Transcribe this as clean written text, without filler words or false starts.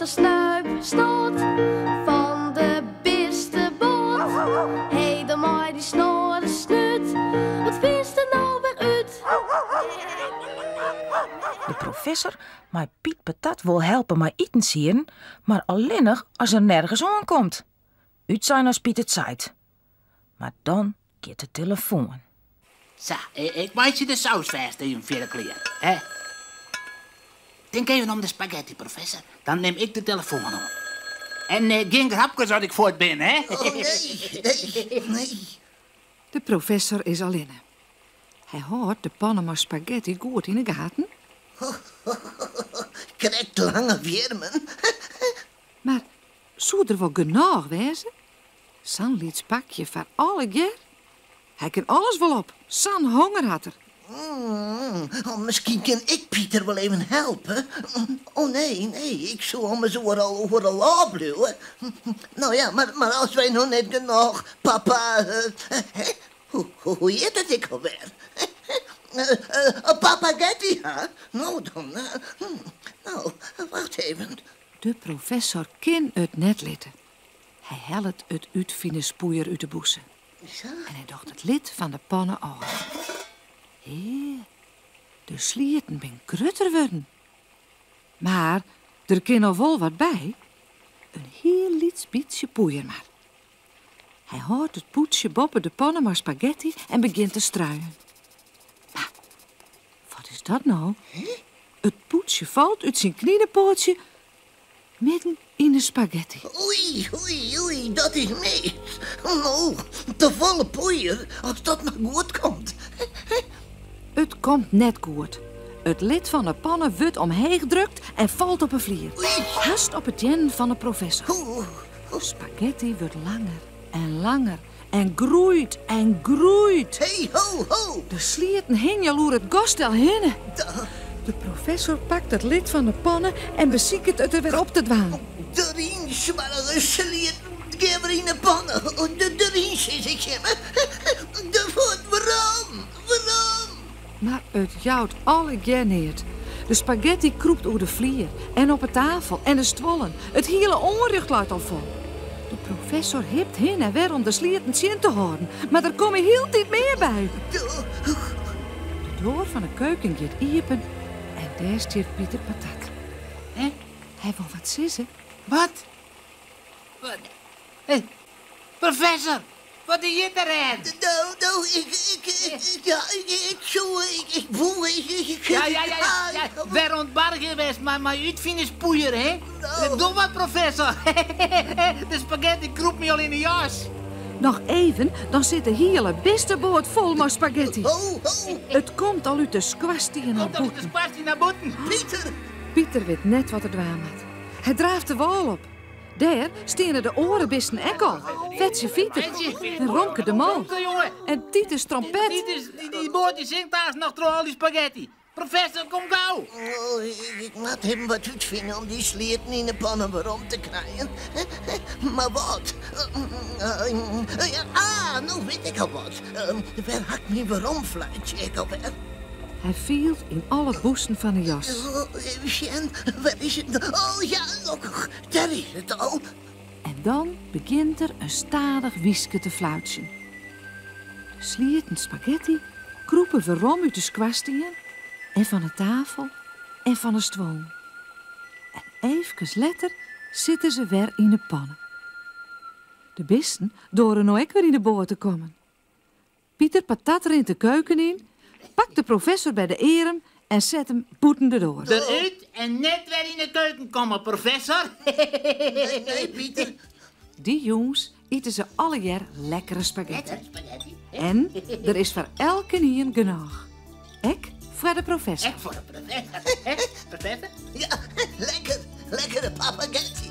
Professor Snuip Snot fan de bisteboat. Hé, dan mei dy snoade snút, wat fynst der no wer út? De professor mei Piet Patat wol helpe mei itensieden, mar allinnich as er nergens oankomt. Útsein as Piet it seit. Mar dan giet de telefoan. Sa, ik meitsje de saus fêst even fierder klear, hè. Tink even om de spagetti, professor. Dan nim ik de telefoan oan. En eh, gjin grapkes as ik fuort bin, hè? Oh, nee, nee, nee. De professor is allinne. Hy hâldt de panne mei spagetti goed yn 'e gaten. Krekt lange wjirmen. Mar soe der wol genôch wêze? Sa'n lyts pakje foar allegear? Hy kin alles wol op, sa'n honger hat er. Oh, miskien kin ik Pieter wol even helpe. Oh nee, nee, ik soe ommers oeral oeral ôfbliuwe. No ja, mar, mar as wy no net genôch papa... Hè? Hoe, hoe hjit it ek alwer? Papagetti ha? No dan, no, wacht even. De professor kin it net litte. Hy hellet it útfinerspoeier út de bûse. En hy docht it lid fan de panne ôf. Hea, de slierten bin grutter wurden. Mar der kin noch wol wat by. In hiel lyts bytsje poeier mar. Hy hâldt it pûdsje boppe de panne mei spagetti en begjint te struien. Mar wat is dat no? It pûdsje falt út syn kninepoatsje midden yn de spagetti. Oei, oei, oei, dat is mis. No, te folle poeier, as dat mar goed komt. It komt net goed. It lid fan 'e panne wurdt omheech drukt en falt op 'e flier. Hast op 'e teannen fan 'e professor. Spagetti wurdt langer en langer en groeit en groeit. Hey, ho, ho! De slierten hingje al oer it gasstel hinne. De professor pakt it lid fan 'e panne en besiket it der wer op te dwaan. Deryn, smoarge slierten, gean wer yn 'e panne. Deryn, sis ik jimme. Der fuort, werom, werom! Mar it jout allegear neat. De spagetti krûpt oer de flier en op 'e tafel en de stuollen. It hiele oanrjocht leit al fol. De professor hipt hin en wer om de slierten tsjin te hâlden, mar der komme hieltyd mear by. De doar fan 'e keuken giet iepen en dêr stiet Pieter Patat. Hè? Hy wol wat sizze. Wat? Wat? Hé, professor, wat is hjir te rêden? No, no, ik, ik, ik, ja, ik, ik soe, ik, ik woe, ik, ik, Ja, ja, ja, ja, ja. Wer oan it bargjen west mei, mei útfinerspoeier, hè? No. Doch wat, professor. De spagetti krûpt my al yn de jas. Noch even, dan sit de hiele bisteboat fol mei spagetti. Ho, ho, It komt al út de skoarstien nei Komt al út de bûten. skoarstien nei bûten. Pieter! Pieter wit net wat er dwaan moat. Hy draaft de wâl op. Dêr steane de oare bisten ek al. Fetsje Fiter en Romke de Mol. Romke, jonge. En Titus Trompet. Titus, dy, dy boat dy sinkt aanst noch troch al dy spagetti. Professor, kom gau. Oh, ik, ik moat even wat útfine om dy slierten yn 'e panne werom te krijen. Mar wat? Ah, no wit ik al wat. Wêr ha ik myn weromfluitsje ek alwer? Hy fielt yn alle bûsen fan 'e jas. Oh, even sjen, wêr is it? Oh ja, lokkich, dêr is it al. En dan begjint er in stadich wyske te fluitsjen. De slierten spagetti krûpe werom út de skoarstien en fan 'e tafel en fan 'e stuollen. En eefkes letter sitte se wer yn 'e panne. De bisten doare no ek wer yn 'e boat te kommen. Pieter Patat rint de keuken yn, pakt de professor by de earm en set him bûten de doar. Derút en net wer yn de keuken komme, professor. Nee, nee, Pieter. Dy jûns ite se allegear lekkere spagetti. En der is foar elkenien genôch. Ek foar de professor. Ek foar de professor. Hè, professor? Ja, lekker, lekkere papagetti.